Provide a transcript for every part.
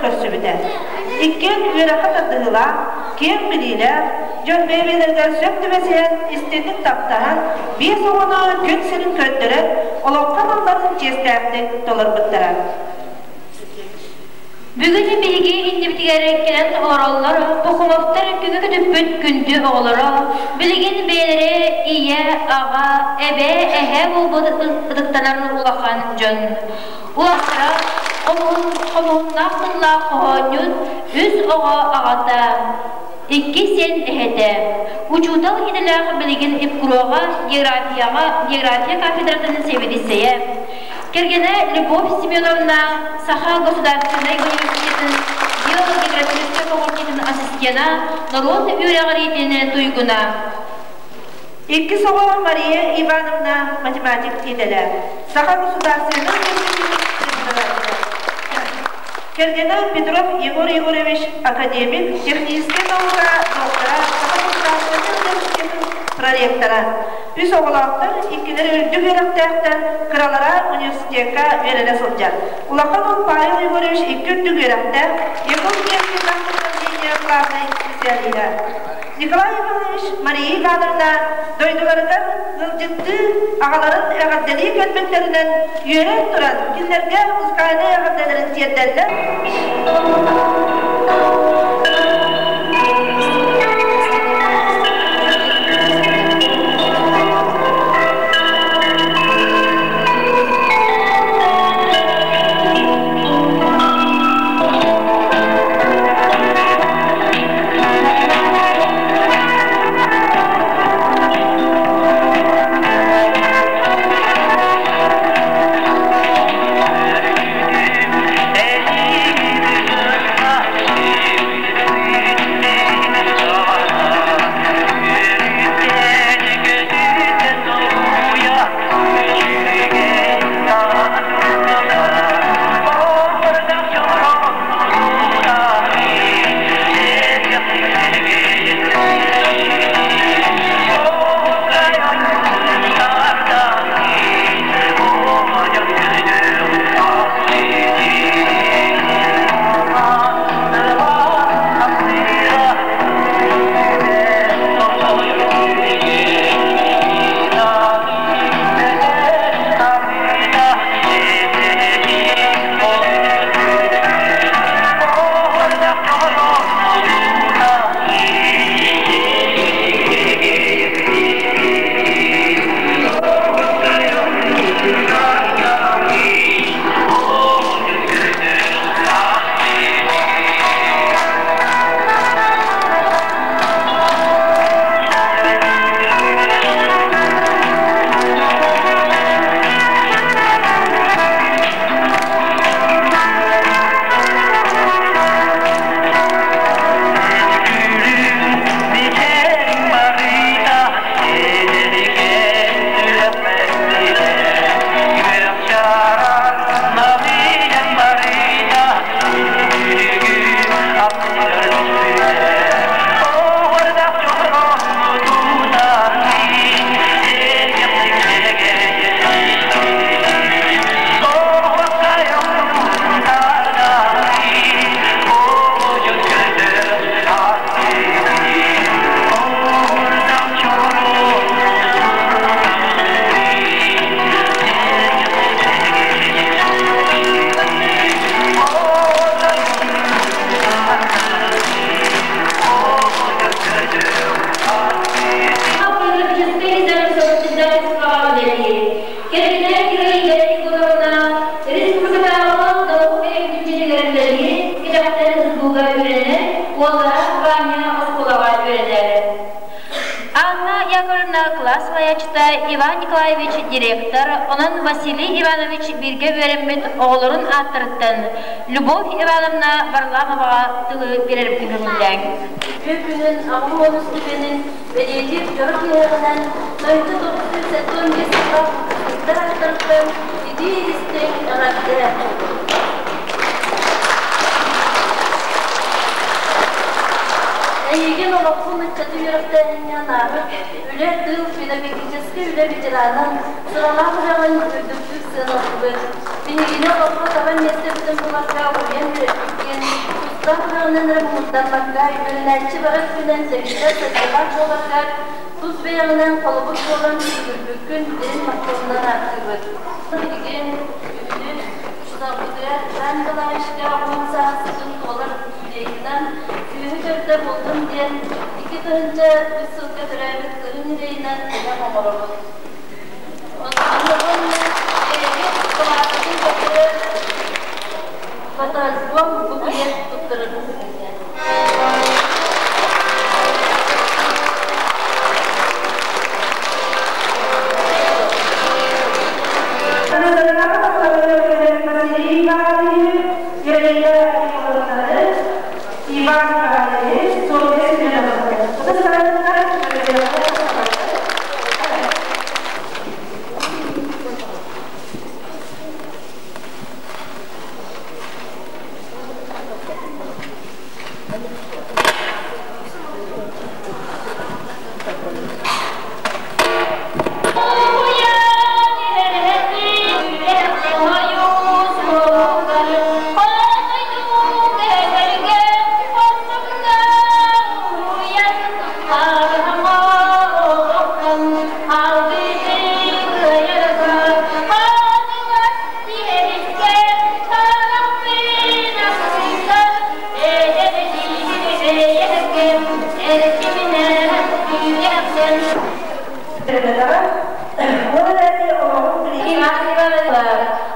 көрсүбүтэ. Иккиэн үөрэххэ тардыһыылаах, киэҥ билиилээх, дьон бэйэ-бэйэлэригэр сөп түбэсиһэн, истиҥник таптаһан, биэс оҕону күн сирин көрдөрөн, олоххо аналларын чиэстээхтик толорбуттара. Бүгүн биһиги иннибитигэр кэлэн олороллор Пуховтар күҥү көтүппүт күндү оҕолоро, билигин бэйэлэрэ ийэ, аҕа, эбээ, эһээ буолбут ытыктанар улахан дьон. Улахтара хомуһуннаах тыллаах хоһоонньут үс оҕо аҕата, икки сиэн эһэтэ. Учуутал идэлээх билигин ИПКРО-ҕа географияҕа география кафедратын сэбиэдиссэйэ. Кэргэнэ Любовь Семеновна Саха государственнай университетын геологографическай факультетын ассистена, норуот үөрэҕириитин туйгуна. Иккис оҕо Мария Ивановна математик идэлээх, Саха государственнай университетын преподавателэ. Кэргэнэ Петров Егор Егорович академик, техническэй наука доктора, Саха государственнай университетын проректора. Үс оҕолоохтор, иккилэр үрдүк үөрэхтээхтэр, кыралара университекка үөрэнэ сылдьар. Улахан уол Павел Егорович икки үрдүк үөрэхтээх, Якутский управление главнай специалиһа. Николай Иванович Мария Ивановна дойдуларыгар ыалдьыттыы аҕаларын эҕэрдэлии кэлбиттэринэн үөрэн туран кинилэргэ музыкальнай эҕэрдэлэрин тиэрдэллэр. Кэргэнэ Республикатааҕы наука бүддьүөтүгэр үлэлиир, кэтэхтэн СГУ-га үөрэнэр, уоллара Ваня оскуолаҕа үөрэнэр. Анна Яковлевна кылаас салайааччыта, Иван Николаевич директор, онон Василий Иванович бииргэ үөрэммит оҕолорун ааттарыттан Любовь Ивановна Варламоваҕа тылы биэрэрбитин көҥүллээҥ. Үтүө күнүн аҕам уон бэлиэтиир дьоро киэһэҕинэн дойду 975 сыллаах выпускниктар ааттарыттан итии-истиҥ эҕэрдэ! Эйигин олоххун ыччаты үөрэхтээһиҥҥэ анаабыт үлэ, тыыл, педагогическай үлэ ветерана, сыралаах үлэҕин үрдүктүк сыаналыыбыт. Биһигини олоххо таба миэстэбитин буларга уһуйан үөрэппиккин, Тустаах үөрэҕинэн эрэ муҥурдаммакка, үөрэнээччи бары өттүнэн дэгиттэр сайдыылаах буоларыгар тус бэйэҕинэн холобур буолан түбүгүрбүккүн дириҥ махталынан ааттыыбыт. Билигин бүгүнү учууталбытыгар Иван Николаевичка 10 сааскытын туолар юбилейгынан сүөһү төрдө буоллун диэн 2003 сылга төрөөбүт кыһын ньирэйинэн бэлэх оҥоробут. Онно бэйэбит кылааспытын көрдөрөр фотоальбом буклет туттарабыт. Иван Николаевич, Софья Семеновна.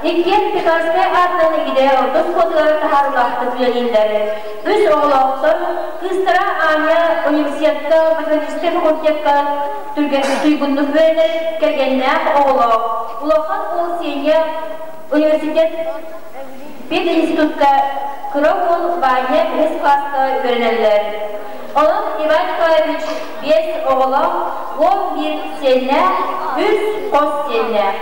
Иккиэн Пекарскай аатынан Игидэ орто оскуолатыгар таһаарыылаахтык үлэлииллэр. Үс оҕолоохтор, кыыстара Аня университетка математическай факультекка туйгуннук үөрэнэр, кэргэннээх оҕолоох. Улахан уол Сеня университет пединститутка, кыра уол Ваня үһүс кылааска үөрэнэллэр. Онон Иван Николаевич биэс оҕолоох, 11 сиэннээх, үс хос сиэннээх.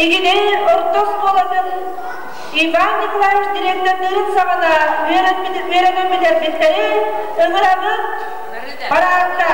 Игидэй орто оскуолатын Иван Николаевич директордыырын саҕана үөрэнэн бүтэрбиттэри ыҥырабыт параакка.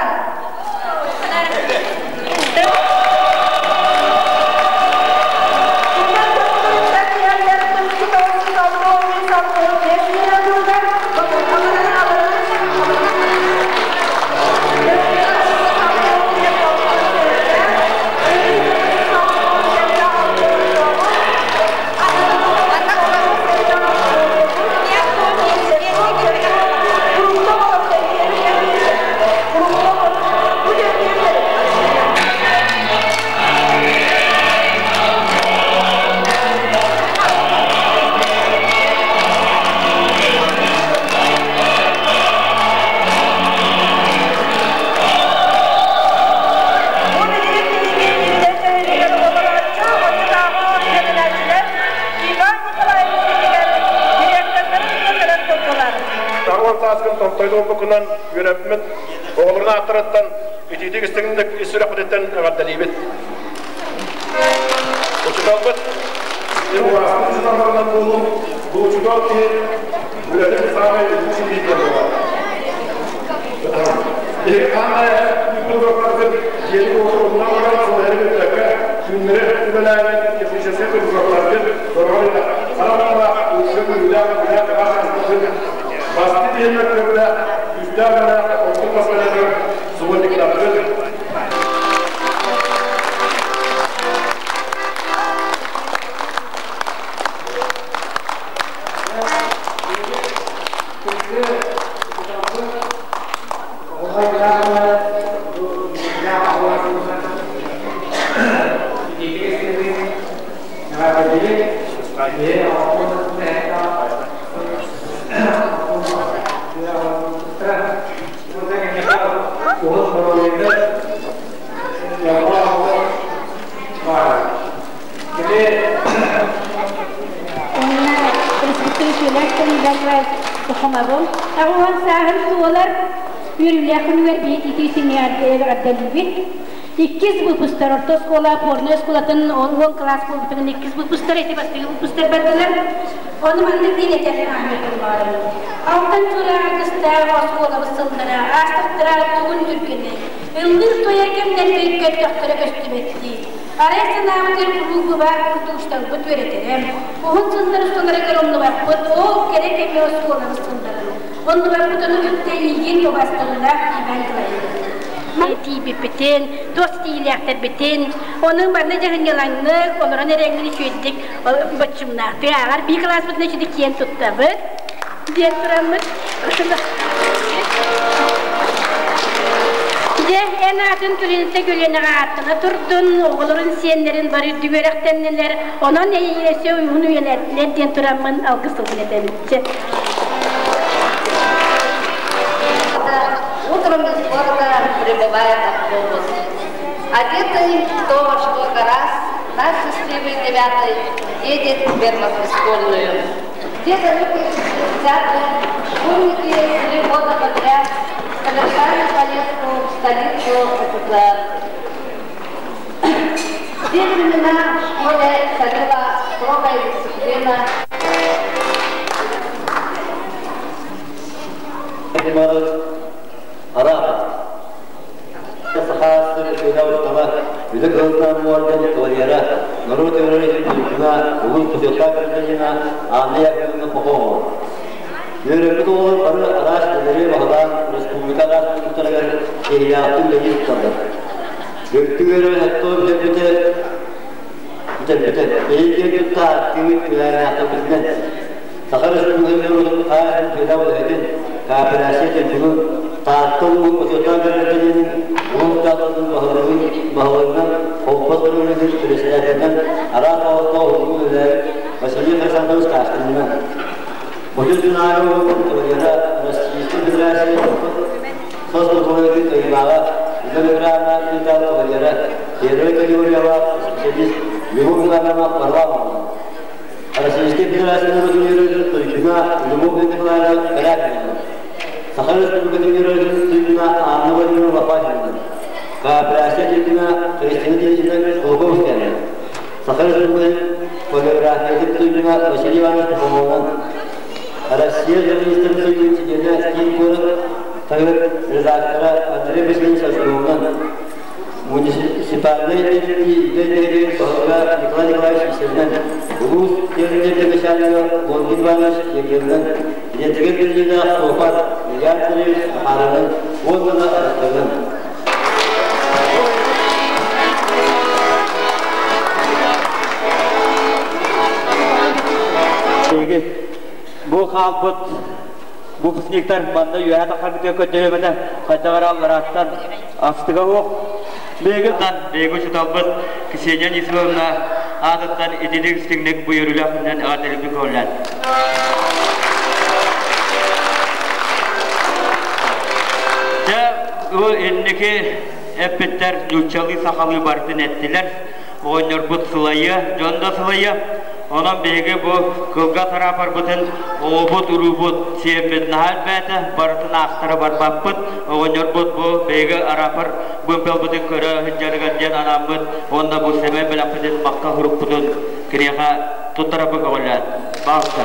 истиҥник ис сүрэхпититтэн эҕэрдэлиибит. Учууталбыт Улахан учууталларынан буолуҥ, бу учуутал киһи үлэтин саамай үрдүк ситиһиитэ буолар. Биһиги хаһан күүппүт дьиэни уоту умнан баран сылайары бүппэккэ, түүннэри үлэлээбит техническэй прибордаргын дорогой хара маҥнаах уучка күүрүүлээх үлээх араас астыгын бастыы биһиэмэр көмөлөөх күүстээх үлэлээх ордук баспанятыгар субботниктаргын Уонна республика тэриллэр Хомабын. Аҕуһан сааһын туолар үөрүүлээх күнүгэр биир итии сиҥэҕэрдэлиибит. Иккис выпустар орто оскуола опорнай оскуолатын 10 класс буолбутун иккис выпустар эти бастакы выпустар бардылар. Ону маннык диэн этэр Алтан чураан кыстаах оскуолабыт сыллара аастахтара тугун түргэнэй. Ыллыыр туойар кэмнэрбит көттөхтөрө көстүбэттии. Арай санаабытыгар куруук быбаах курдук учууталбыт үөрэтэрэ. Уһун сыллар усталарыгар оннубаппыт, ол кэрэ кэмҥэ оскуолабыт сылларын. Оннубаппыт ону кытта эйигин убастабылаах Иван Николаевич. Тиийбиппитин, туос тиийилээхтэрбитин, ону манна дьаһынньалаҥнык, олорон эрэҥҥин үчүгэйдик боччумнаахтык ааҕар бии кылааспытын үчүгэй киэн туттабыт диэн тураммыт. Дьэ, эн аатын көлүөнэттэн көлүөнэҕэ ааттана турдун, оҕолорун сиэннэрин бары үрдүк үөрэхтэннилэр, онон эйиэсэ уйуһун үйэлэттилэр диэн тураммын алгыс тылбын этэбин. Утром из города прибывает автобус. Одетый кто во что горазд, наш счастливый девятый едет в Первопрестольную. Где далекие 60-е школьники 3 года подряд совершали поездку в столицу СССР. В те времена в школе царила строгая дисциплина. Араапа. Саха сирин устама үлэ кылынан уордьан кавалера, норуот үөрэҕин туйгуна, улуус бочуоттаах гражданина Анна Яковлевна Попова. Үөрэппит оҕолор бары араас идэлэри баһылаан республика араас пунктарыгар киһилээхтик үлэлии сылдьаллар. Үрдүк үөрэҕин оттон бүтэрбитэ бүтэрбитэ. Биһиги кытта ааттыыбыт үөлээннээхтэрбитинэн Саха Республикатын норуотун хаайытын үтүөлээх үлэһитин, кооперация туйгунун, Таатта улууһун бочуоттаах гражданинын, улуус дьаһалтатын баһылыгын баһылыгынан, холкуос бырыылыгын председателинэн араас олохтоох уһугун үлэлээбит Василий Александрович Кашкинынан, Бочут күн аайы кавалера Российской Федерация соцпотология кыайыылааҕа, Үлэ ветерана кавалера, первой категориялаах специалист Любовь Михайловна Варламова, Российской Федерация норуотун туйгуна Любовь Николаевна Корякина, Саха Республикатын үөрэтин туйгуна Анна Владимировна Лопатина, кооперация туйгуна Кристина Ильична Кулаковская, Саха Республикатын полиграфиятын туйгуна Василий Иванович Пахомовна, Россия журналистарын союзун чилиэнэ Киин куорат хаһыат редактора Андрей Васильевич Сосновынан, муниципальнай тэриллии Идэ нэһилиэгин баһылыга Николай Николаевич Исевнен, улуус киэҥ начальнига Лонгин Иванович Егеринэн, идэтигэр биллиилээх суопар Илья Андреевич Махаровынан уонна да атыттарынан. Бу хаалбыт выпускниктар манна үөһэ тахарбытыгар көрдөрөмөнө хайдах эрэ алларааттан астыга суох. Биһиги учууталбыт Ксения Нисимовна аатыттан итинник истиҥник буйуруулаах эҕэрдэлэрбин көҕүлээн. Дьэ, бу инники эппиттэр нууччалыы сахалыы барытын эттилэр. Оҕонньорбут сылайыа, дьон да сылайыа. Онон биһиги бу кылгас араапарбытын оҕобут-уруубут сиэммит наһаа элбээтэ, барытын аахтара барбаппыт. Оҕонньорбут бу биһиги араапар быымпелбытын көрө сылдьарыгар диэн анааммыт уонна бу сэмэй бэлэхпитин махтал сурукпутун киниэхэ туттарарбын көҕүлээн. Баалта.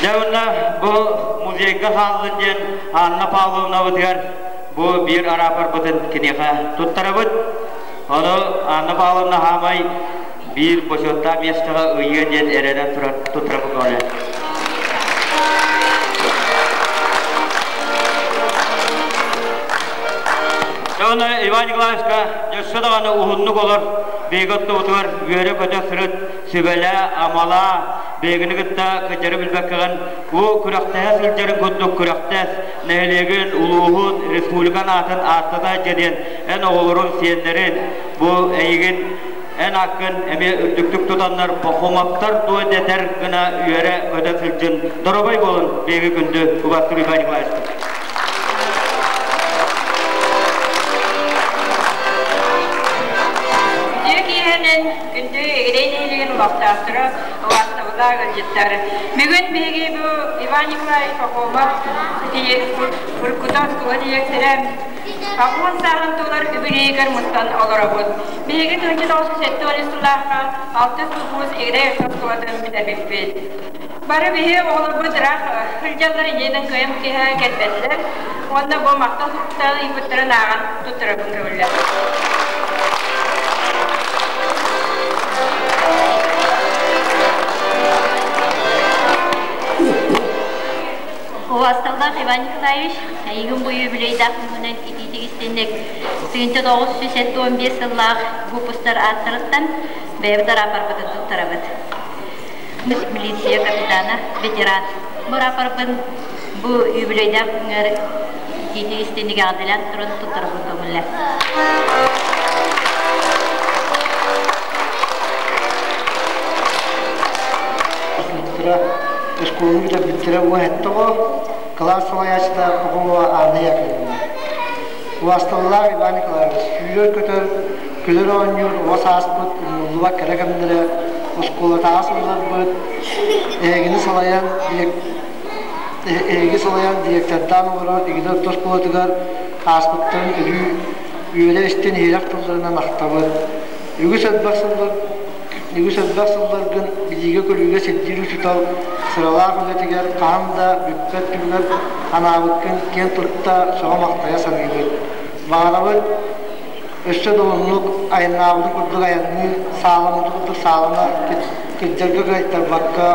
Дьэ уонна бу музейга хааллын диэн Анна Павловнабытыгар бу биир араапарбытын киниэхэ туттарабыт. Ону Анна Павловна хаамай биир бочуоттаах миэстэҕэ ыйыа диэн эрэнэн турар туттарабыт көҕүлээн. Дьэ уонна Иван Николаевичка өссө даҕаны уһуннук олор, биһиги оттубутугар үөрэ-көтө сырыт, сүбэлээ, амалаа, биһигини кытта кыдьары билбэккэҕин бу күрэхтэһэ сылдьарын курдук күрэхтэс, нэһилиэгин, улууһун, республикан аатын ааттата дьэ диэн эн оҕолорун, сиэннэрин, бу эйигин эн аккын эмиэ үрдүктүк тутаннар Пахомовтар дуо дэтэр гына үөрэ-көтө сылдьын доробой буолун биһиги күндү убастыыр Иван Николаевич. Үтүө киэһэнэн күндү Игирэй нэһилиэгин олохтоохторо, убаастабыллаах ыалдьыттар. Бүгүн биһиги бу Иван Николаевич Пахомов Уркута оскуола дириэктэрэ 80 сааһын туолар үбүлүөйүгэр мустан олоробут. Биһиги 1973 сыллаахха алтыс выпуск Игирэй орто оскуолатын бүтэрбиппит. Бары биһи оҕолорбут ыраах сылдьаллар иннинэн кыайан киһи кэлбэттэр уонна бу махтал суруктаах ыйбыттарын ааҕан туттарабын көҥүллэр. Убаасталлаах Иван Николаевич, эйигин бу юбилейдаах күҥҥүнэн итиитик истинник 1975 сыллаах выпустар ааттарыттан бэйэбит араапарбытын туттарабыт. Милиция капитана, ветеран. Бу рапорбын бу юбилейдаах күҥҥэр итиитик истинник эҕэрдэлээн туран туттарабын көҥүллэр. Оскуоланы бүтэрбиттэрэ уон оҕо, кылаас салайааччыта Попова Анна Яковлевна. Убаастабыллаах Иван Николаевич, сүүрэр-көтөр, күлэр оонньуур оҕо сааспыт умнуллубат кэрэ кэмнэрэ, оскуолатааҕы сылларбыт, эһигини салайан, эһиги салайан директордаан олорор Игидэ орто оскуолатыгар ааспыттарын өрүү үөрэ истэн иһирэх тылларынан ахтабыт. Үгүс элбэх сыллар Үгүс элбэх сылларгын билиигэ-көрүүгэ сирдиир учуутал сыралаах үлэтигэр хаһан да бүппэт түбүгэр анаабыккын киэн тутта сөҕө-махтайа саныыбыт. Баҕарабыт өссө да уһуннук айаннаабытын курдук айанныы, сааламмытын курдук саалана кырдьарга кыайтарбакка,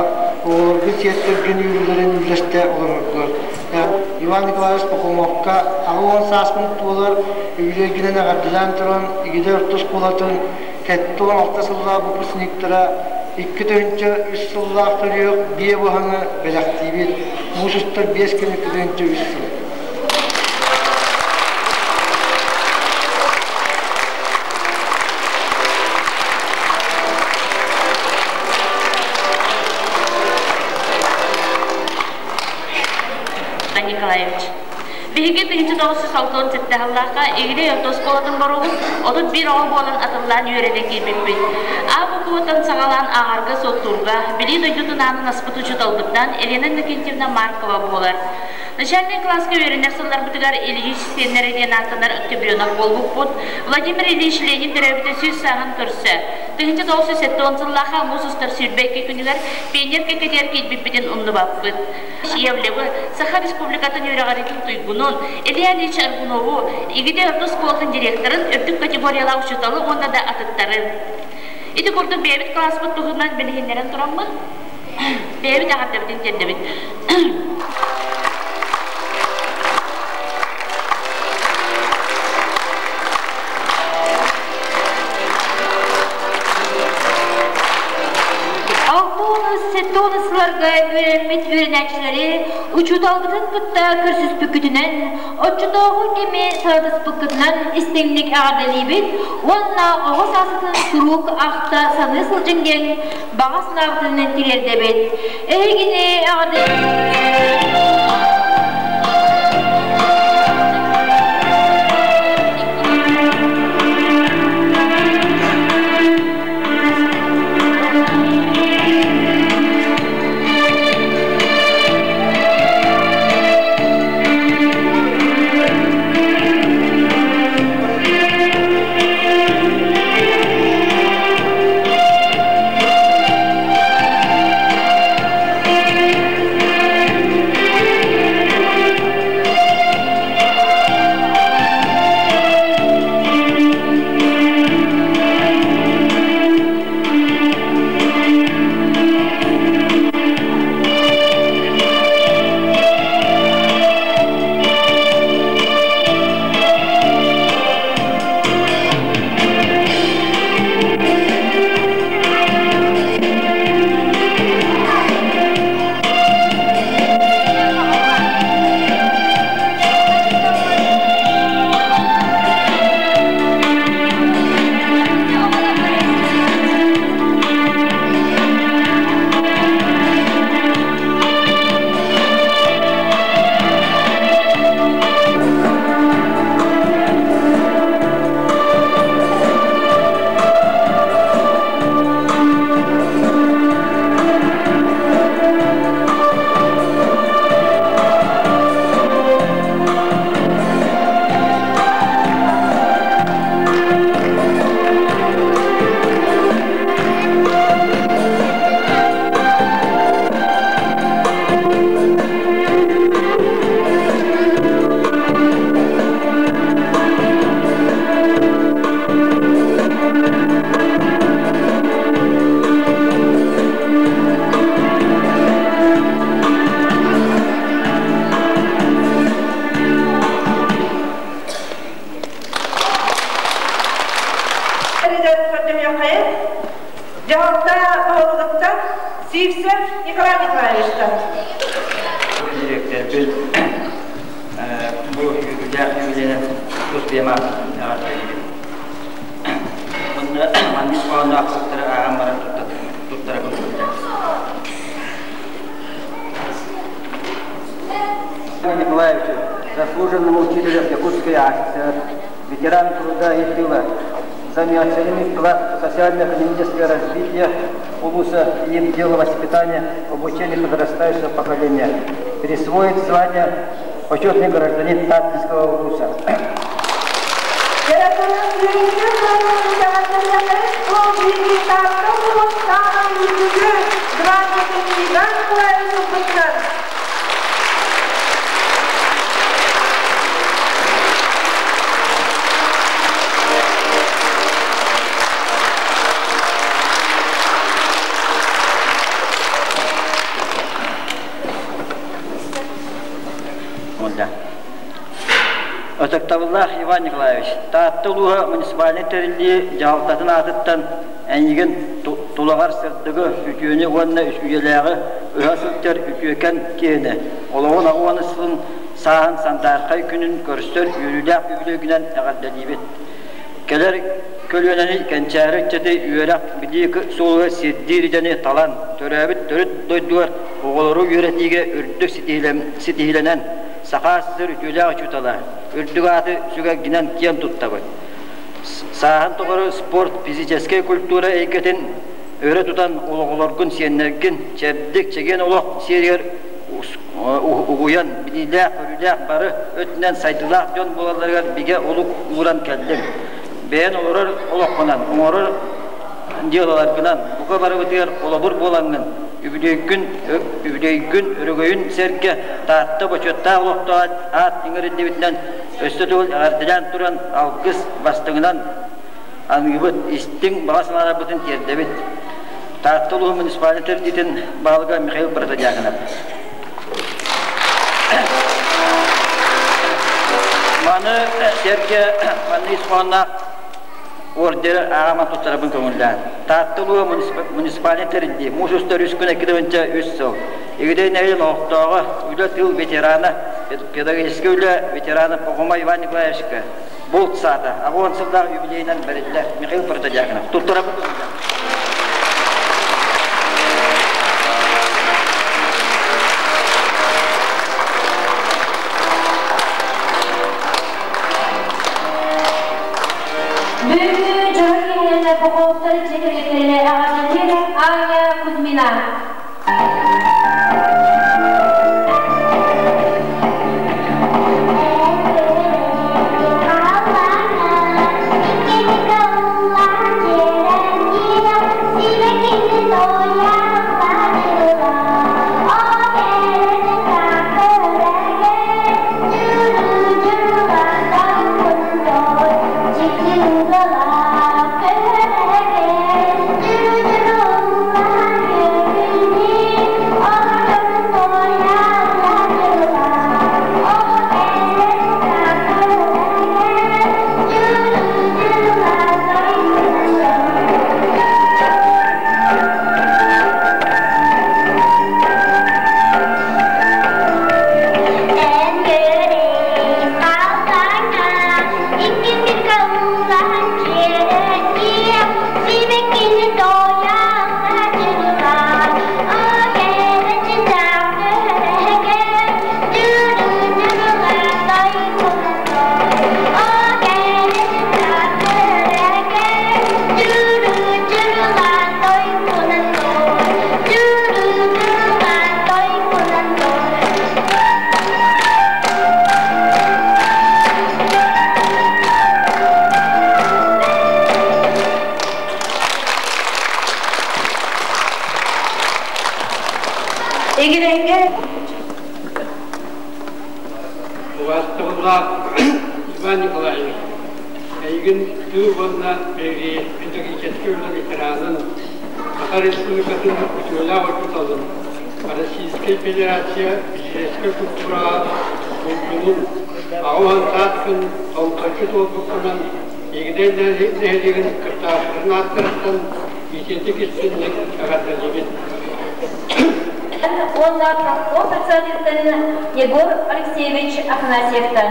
оҕолоргун сиэттэргин үөрүүлэрин үллэстэ олороргор. Иван Николаевич Пахомовка 80 сааспын туолар үбүлүөйгүнэн эҕэрдэлээн туран, Игидэ орто оскуолатын 76 сыллаах выпускниктара 2003 сыллаах төрүөх биэ быһаны бэлэхтиибит. Муус устар 5 күн 2003 сыл. Николаевич. Биһиги 1967 сыллаахха Игирэй орто оскуолатын боруогун 31 оҕо буолан атыллаан үөрэнэ киирбиппит. А букваттан саҕалаан ааҕарга-суоттуурга билии дойдутун аанын аспыт учууталбыттан Елена Иннокентьевна Маркова буолар. Начальнай кылааска үөрэнэр сылларбытыгар Ильич сиэннэрэ диэн ааттанар октябренок буолбуппут. Владимир Ильич Ленин төрөөбүтэ сүүс сааһын көрсө 1970 сыллаахха муус устар 22 күнүгэр пионер кэккэтигэр киирбиппитин умнубаппыт. Иевлевы, Саха Республикатын үөрэҕиритин туйгунун, Илья Ильич Аргунову, Игидэ орто оскуолатын директорын, үрдүк категориялаах учууталы уонна да атыттары. Ити курдук бэйэбит кылааспыт туһунан билиһиннэрэн тураммыт, бэйэбит эҕэрдэбитин тиэрдэбит. Алтуонус, сеттуонус сыл сылларга үөрэммит үөрэнээччилэри учууталгытын кытта көрсүспүккүтүнэн, оччотооҕу кэми санатыспыккытынан истиҥник эҕэрдэлиибит уонна оҕо сааскытын куруук ахта саныы сылдьыҥ диэн баҕа санаабытынан тириэрдэбит. Эһигини эҕэрдэлиибит! Дьаһалта баһылыгыттан Сивцев Николай Николаевичтан. Дириэктэрбит бу үөрүүлээх юбилейынан тус бэйэм эҕэрдэлиибин. Онно маннык хоһоонноох суруктары ааҕан баран туттарабын Николаевичу, заслуженному учителю Якутской АССР, ветеран труда и тыла, за неоценимый вклад в социально-экономическое развитие улуса и им дело воспитания, обучения подрастающего поколения, присвоит звание почетный гражданин Тааттинского улуса. Ытыктабыллаах Иван Николаевич, Таатта улууһа муниципальнай тэриллии дьаһалтатын аатыттан эйигин тулаҕар сырдыгы, үтүөнү уонна үйэлээҕи ыһа сылдьар үтүөкэн киһини, олоҕун аҕа сылын сааһын сандаархай күнүн көрсөр үөрүүлээх үбүлүөйгүнэн эҕэрдэлиибит. Кэлэр көлүөнэни кэнчээри ыччаты үөрэх, билии суолугар сирдиир идэни талан, төрөөбүт төрүт дойдугар оҕолору үөрэтиигэ үрдүк ситиһиилэнэн, Саха СССР үтүөлээх учуутала, үрдүк ааты сүгэргинэн киэн туттабыт. Сааһын тухары спорт, физическэй культура эйгэтин өрө тутан оҕолоргун, сиэннэргин чэбдик, чэгиэн олох сиэригэр угуйан, билиилээх, көрүүлээх бары өттүнэн сайдыылаах дьон буолалларыгар бигэ олук ууран кэллиҥ. Бэйэн олорор олоххунан, оҥорор дьыалаларгынан бука барыбытыгар холобур буолаҥҥын, үбүлүөйгүн, үбүлүөйгүн өрөгөйүн сэргэ Таатта бочуоттаах олохтоох аат иҥэриллибитинэн өссө төгүл эҕэрдэлээн туран алгыс бастыҥынан аныыбыт, истиҥ баҕа санааларбытын тиэрдэбит. Таатта улууһун муниципальнай тэрилтэтин баһылыга Михаил Протодьяконов. Маны сэргэ манна ис хоһоонноох ордеры ааҕаман туттарабын көҥүллээн. Таатта улууһа муниципальнай тэриллии муус устар үс күн 2 3 сыл. Игидэй нэһилиэгин олохтооҕо, үлэ тыыл ветерана, педагогическай үлэ ветерана Похома Иван Николаевичка булт саата 80 сыллаах юбилейынан бэриллэр Михаил Протодьяконов. Туттарабын көҥүллээн. Бүгүҥҥү дьоро киэһэнэн Поповтар дьиэ кэргэттэрин эҕэрдэлиир Аня Кузьмина. Игирэйгэ Убаастабыллаах Иван Николаевич, эйигин тыыл уонна педагогическай үлэ ветеранын, Саха Республикатын үтүөлээх учууталын, Российскай Федерация физическэй культураҕа туйгунун, 80 сааскын толточчу туолбуккунан Игидэй нэһилиэгин кырдьаҕастарын ааттарыттан итиитик истиҥник эҕэрдэлиибит. Уонна профком председателиттэн Егор Алексеевич Афанасьевтан.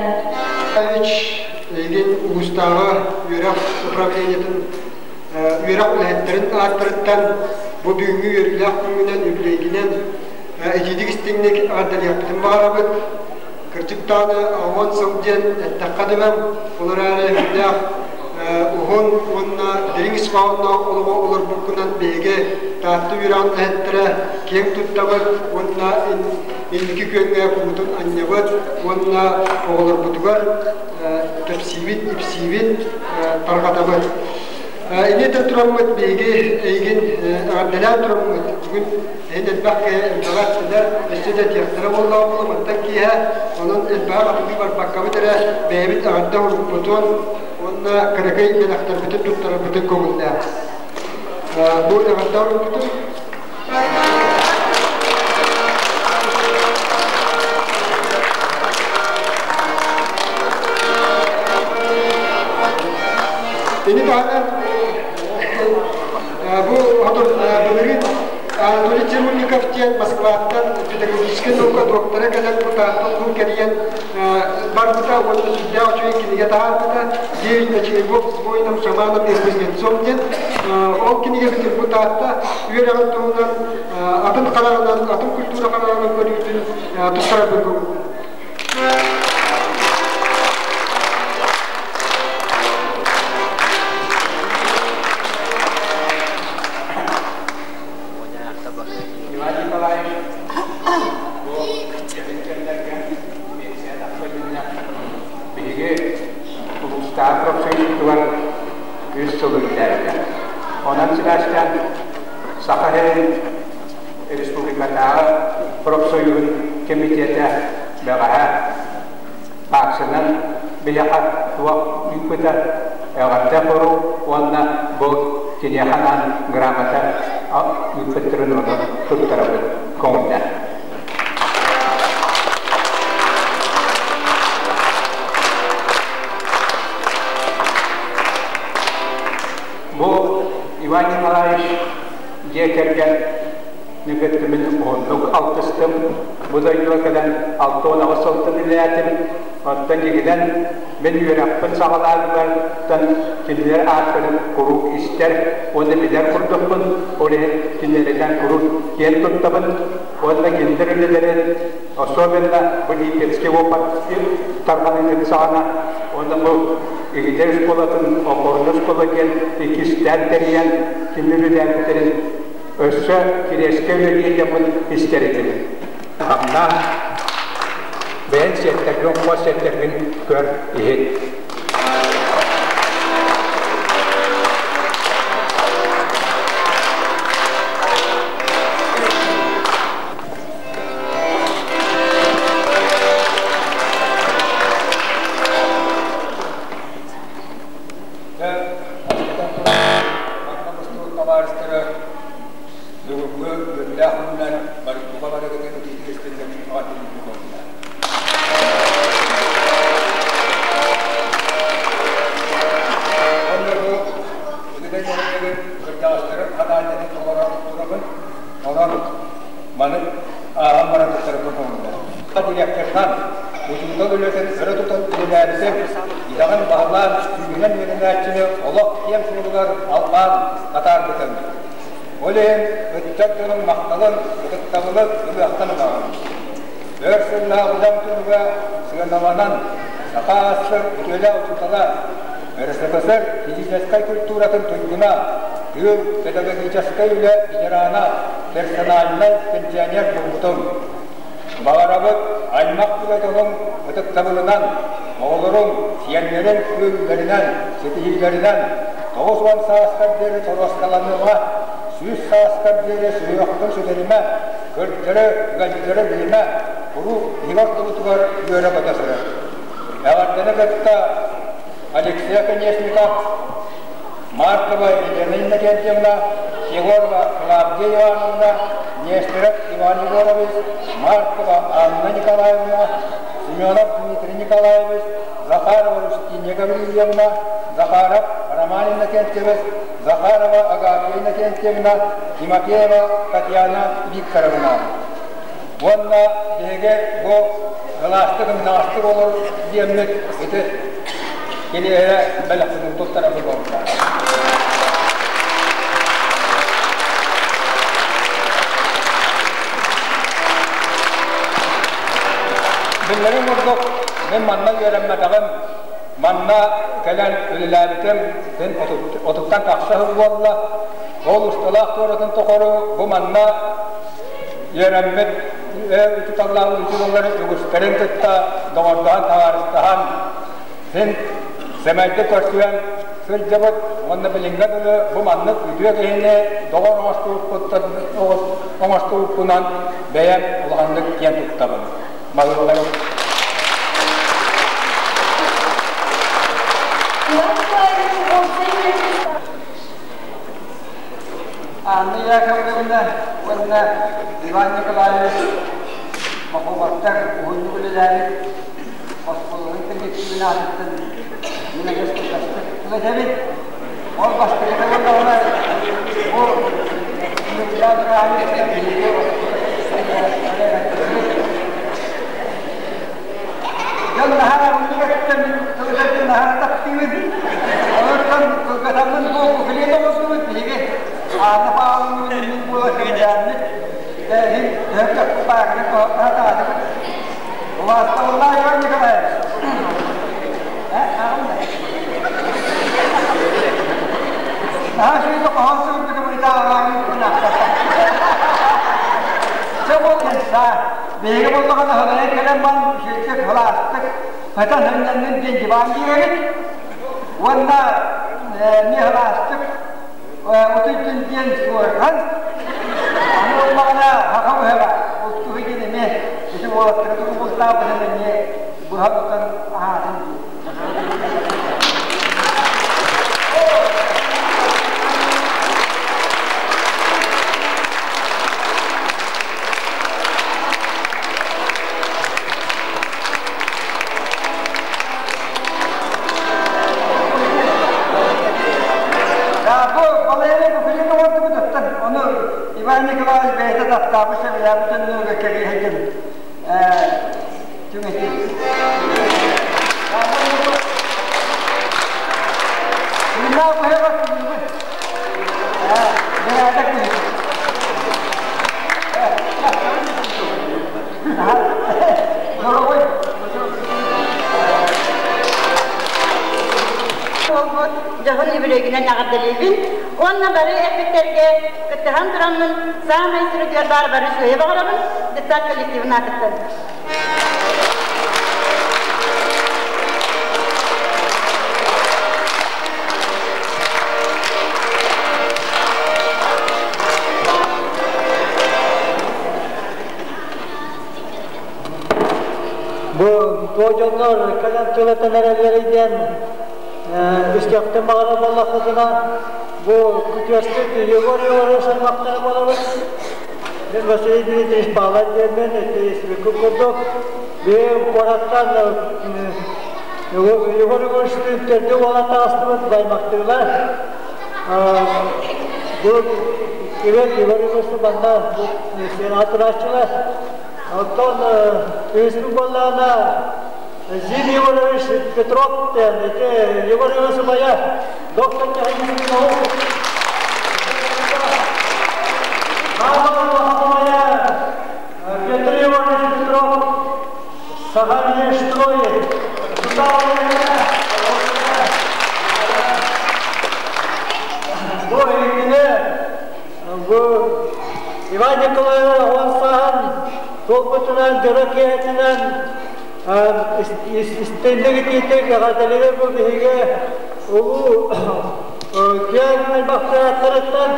Эйигин улуустааҕы үөрэх управлениетын үөрэх үлэһиттэрин ааттарыттан бу бүгүҥҥү үөрүүлээх күҥҥүнэн, үбүлүөйгүнэн итиитик истиҥник эҕэрдэлиэхпитин баҕарабыт. Кырдьык даҕаны 10 сыл диэн эттэххэ дөбөҥ, ол эрээри сүрдээх уһун уонна дириҥ ис хоһоонноох олоҕу олорбуккунан биһиги Таатта үөрэҕин үлэһиттэрэ киэҥ туттабыт уонна инники күөҥҥэ куруутун анньабыт уонна оҕолорбутугар кэпсиибит, ипсиибит, тарҕатабыт. Инньэ тураммыт биһиги эйигин эҕэрдэлээн тураммыт бүгүн эһин элбэх киһи элбэҕи эттилэр, өссө да этиэхтэрэ буоллаҕа буолуо мантан киэһэ, онон элбэҕи хатылыы барбаккабыт эрэ бэйэбит эҕэрдэ оҥорбуппутун уонна кыракый бэлэхтэрбитин туттарарбытын көҥүллээх. Бу эҕэрдэ оҥорбутун Ини таһынан бу былырыын Анатолий Цирульников диэн Москваттан педагогическай наука доктора кэлэн бу Таатта улууһун кэрийэн барбыта уонна сүрдээх үчүгэй кинигэ таһаарбыта «Девять кочергов с воином, шаманом и кузнецом» диэн. Ол кинигэбитин бу Таатта үөрэҕин туһунан атын хараҕынан, атын культура хараҕынан көрүүтүн туттарарбын көҥүллүүр. Иван Николаевич бу кэлин кэмнэргэ пенсия тахса илиннэ. Биһиги улуустааҕы профсоюзпутугар үс сыл үлэлээбитэ. Онон сибээстээн Саха сирин республикатааҕы профсоюһун кэмитиэтэ бэҕэһээ акциянан биһиэхэ туох ыыппыта эҕэрдэ хорук уонна бу киниэхэ анаан грамота ыыппыттарын ону туттарабыт көҥүллээх. Иван Николаевич дьиэ кэргэн кыттымын уһуннук алтыстым. Бу дойдуга кэлэн 68 сылтан үлэлээтим. Оттон дьигинэн мин үөрэхпин саҕалаабыттан кинилэр ааттарын куруук истэр уонна билэр курдукпун. Ол иһин кинилэринэн куруук киэн туттабын. Уонна кинилэр үлэлэрин, особенно бу Липецкий опыт тарҕаныытын саҕана, уонна бу Игидэй оскуолатын опорнай оскуола диэн иккистээн тэрийэн кинилэр үлэлээбиттэрин өссө Кириэскэ үлэлиир дьоммун истэр этим. Хамнаа, бэйэн сиэттэргин, хос сиэттэргин көр, иһит. Бүгүҥҥү үөрүүлээх күнүнэн бука барыгытын итиитик истиҥник эҕэрдэлиибин буолла. Уонна бу Үгүдэй нэһилиэгин кырдьаҕастарын хадаанньатын толорон турабын. Онон маны ааһан баран туттарбын көҥүллэр. Директорынан учуутал үлэтин өрө тутан үлэлээбитим, идэҕин баһылаан сүүһүнэн үөрэнээччини олох киэҥ суолугар албаан атаарбытым. Ол иһин ыччат дьонун махталын, ытыктабылын ылыахтан ылаҕын. Өр сыллаах үлэм түмүгэ сыаналанан, Саха АССР үтүөлээх учуутала, РСФСР физическэй культуратын туйгуна, тыыл педагогическай үлэ ветерана, персональнай пенсионер буолбутум. Баҕарабыт аймах үлэ дьонун ытыктабылынан, оҕолорун, сиэннэрин күүһүлэринэн, ситиһиилэринэн 90 сааскар диэри торуоскаланыма, 100 сааскар диэри сүһүөххүн сүтэримэ, кырдьары, ыалдьары билимэ, куруук биһиги ортобутугар үөрэ-көтө сырыт. Эҕэрдэни кытта Алексей Оконешников, Маркова Елена Иннокентьевна, Егорова Клавдия Ивановна, Нестеров Иван Егорович, Маркова Анна Николаевна, Семенов Дмитрий Николаевич, Захарова Устинья Гаврильевна, Захаров Роман Иннокентьевич, Захарова Агафья Иннокентьевна, Тимофеева Татьяна Викторовна. Уонна биһиги бу ылаастык ымнаҕастык олор диэммит ити килиэһэ бэлэхпитин туттарабыт буолла. Биллэрин курдук, мин манна үөрэммэтэҕим, манна кэлэн үлэлээбитим син 30-тан тахса сыл буолла. Ол усталаах туоратын тухары бу манна үөрэммит учууталлаах учууталлары үгүстэрин кытта доҕордоһон, табаарыстаһан, син сэмэйдик көрсүһэн сылдьабыт уонна билиҥҥэ дылы бу маннык үтүө киһини доҕор оҥостубуппунан бэйэм улаханнык киэн туттабын. Малыыларым. Анна Яковлевна уонна Иван Николаевич Моховаттар уһуннук үлэлээбит оскуолаларын коллективин аатыттан мин адьас кылгастык тыл этэбин. Ол бастакыта буоллаҕына бу үөрүүлээх бырааһынньыкка биһиги Дьон наһаа уһуннук эттэн тыл этэрбин наһаа таптыыбын. Онон кылгатаммын бу буклет оҥордубут биһиги Анна Павловна мин буола көмөлөөннүт иһин төһө баарыгын таһаатыбыт. Убаастабыллаах Иван Николаевич. Наһаа үчүгэй хоһоон суруйбутум ыйытааҕын Чэ ол инса биһиги буоллаҕына ханайан кэлэн бан үчүгэйдик ылаастык хатан ханнаннын диэн диван диэбит уонна эмиэ ылаастык утуйдун диэн суорҕан аны буоллаҕына хаха быһаба бултуһу диэн эмиэ ити уолаттары тугу бултаабытын эмиэ быһа тутан аһаатын дии. Бу балайы таптаабыт сөбүлээбит дьоннорго кэриэһигин түҥэтин. Тыыннаах быһыга күлүүбүт. Бэрээдэк быһыыта. Дорогой. Буолбут дьоһун үбүлүөйгүнэн эҕэрдэлиибин уонна бары эппиттэргэ кыттыһан тураммын саамай сүрүтүгэр баар бары үчүгэйи баҕарабын детсад коллективын аатыттан. Бу дьоннор кэлэн тылатан эрэллэрий диэн истиэхтэн баҕарар буоллахпытына, бу күтүөспүт Егор Егорович аймахтара буолабыт. Мин Василий Дмитриевич Павлов диэммин, ити курдук, биһиги куораттан Егор Егоровичтыын төрдү буолан таҕыстыбыт, баймахтыылар. Бу Иван Егор Егорович манна сценаҕа турааччылар. Оттон кыыспыт буоллаҕына Зин Егорович Петров диэн ити Егор Егорович убайа доктор технических наук. Мама Петр Егорович Петров Сахалинстрой. Бу иккини бу Иван Николаевич он саһан туолбутунан дьоро киэһэтинэн истинник итиитик эҕэрдэлиир бу биһиги улуу киэҥ аймахтарыттан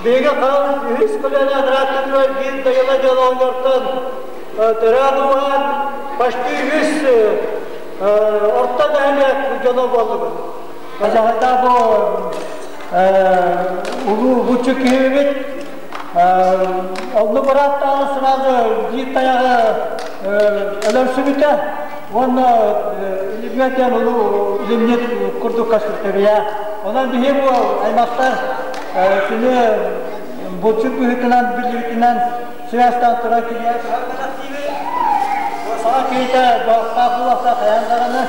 биһиги хаал үһүс көлүөнэ анарааттатыгар биир дайыла дьон оҕонньортон төрөөн ууһаан почти үс орто нэһилиэк дьоно буоллубут. Казахата бу улуу буччу киһибит онну бырааттааны сразу биир тайаҕы өлөрсүбүтэ уонна илимҥэ улуу илимньит курдук көстүбүтэ. Онон биһи бу аймахтар кини булчут быһыытынан биллибитинэн связьтан туран килиэ саҥа киһитэ буохтаах буолуохтаах хайаан даҕаны.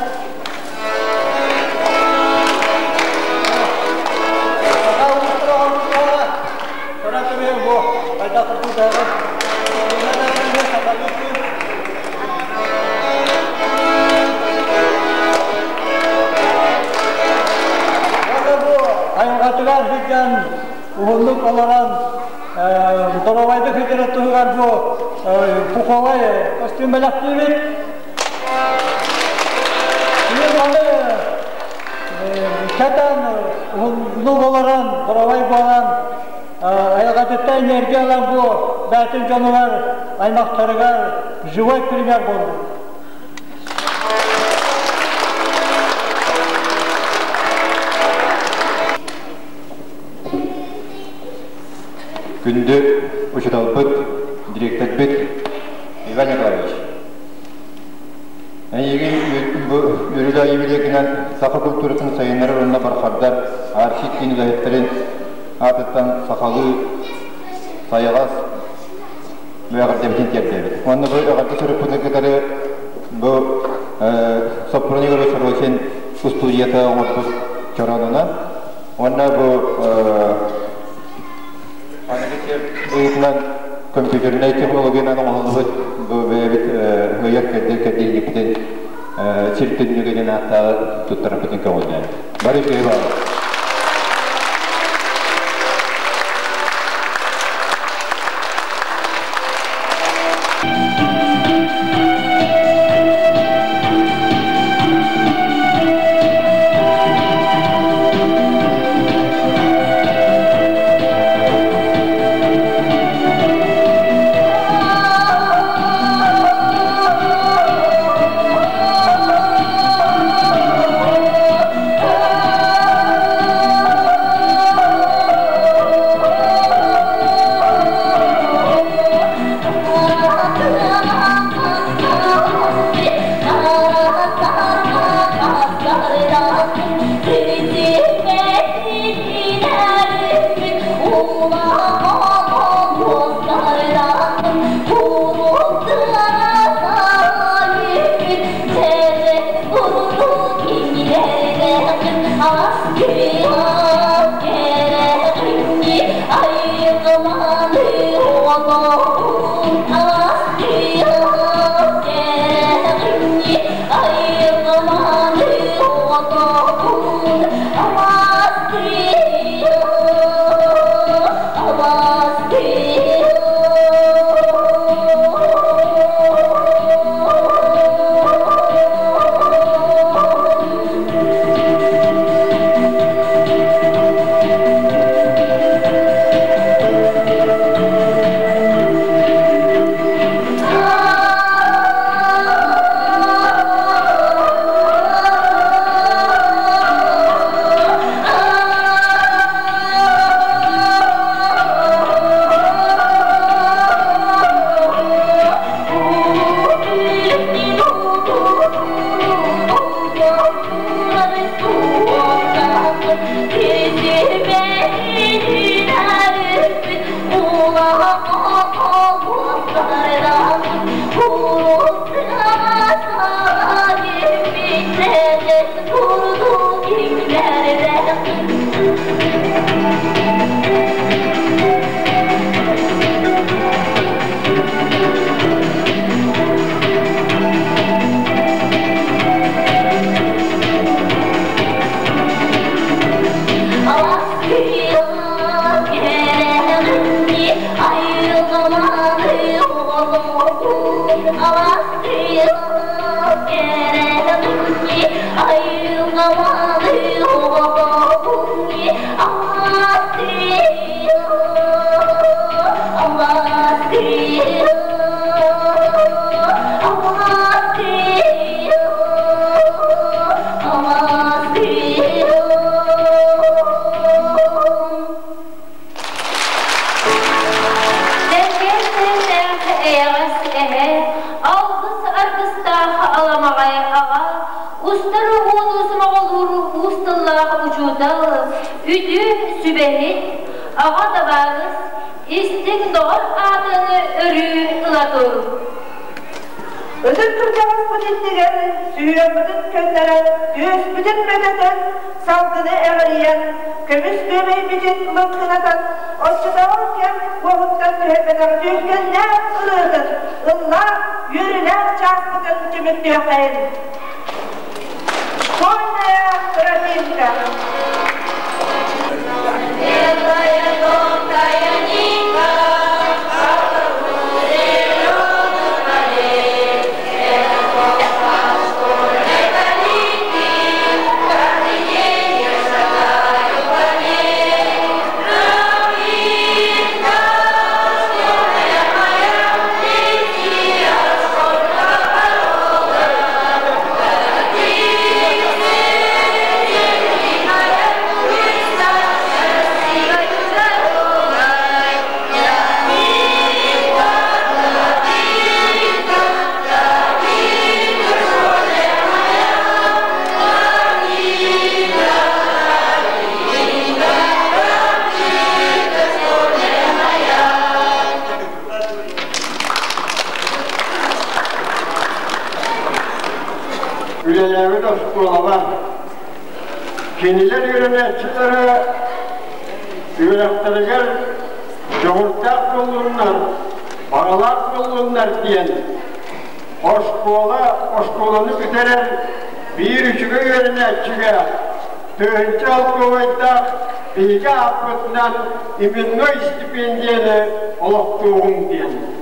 Айылҕатыгар сылдьан уһуннук олорон доруобайдык сылдьар туһугар бу пуховай костюм бэлэхтиибит. Кэтэн уһуннук олорон доруобай буолан айылҕатыттан энергия ылан бу бээтин дьонугар аймахтарыгар живой пример буолбут. Күндү учууталбыт, дириэктэрбит Иван Николаевич. Эйигин бу үрүлэ юбилейгынан саха культуратын сайыннарар уонна бархардар архив киин үлэһиттэрин аатыттан сахалыы сайаҕас эҕэрдэбитин тиэрдэбит. Уонна бу эҕэрдэ сурукпутун кытары бу Соппурун Егорович Росин устуудьуйата оҥорбут чороонунан уонна бу аныгы кэм быһыытынан компьютернай технологиянан оҥоһуллубут бу бэйэбит ыйар кэрдиир кэрдииһикпитин сир түннүгэ диэн ааттааҕы туттарарбытын көҕүлээн. Бары үчүгэй баҕар. Ытык кырдьаҕаспыт иннигэр сүһүөхпүтүн көннөрөн, түөспүтүн мөтөтөн, салгыны эҕирийэн, көмүс күөмэйбитин лыҥкынатан, оччотооҕу кэм уоһуттан түһэрбэтэх түргэннээх ырыатын ыллаан, үөрүүлээх чааспытын түмүктүөххэйин. Школьная тропинка. Белая тонкая нитка, Үлэлээбит оскуолалар кинилэр үөрэнээччилэрэ үөрэхтэригэр дьоҕурдаах буоллуннар, баҕалаах буоллуннар диэн оскуола оскуоланы бүтэрэр биир үчүгэй үөрэнээччигэ тыһыынча солкуобайдаах биһиги ааппытынан именной стипендияны олохтуоҕуҥ диэн.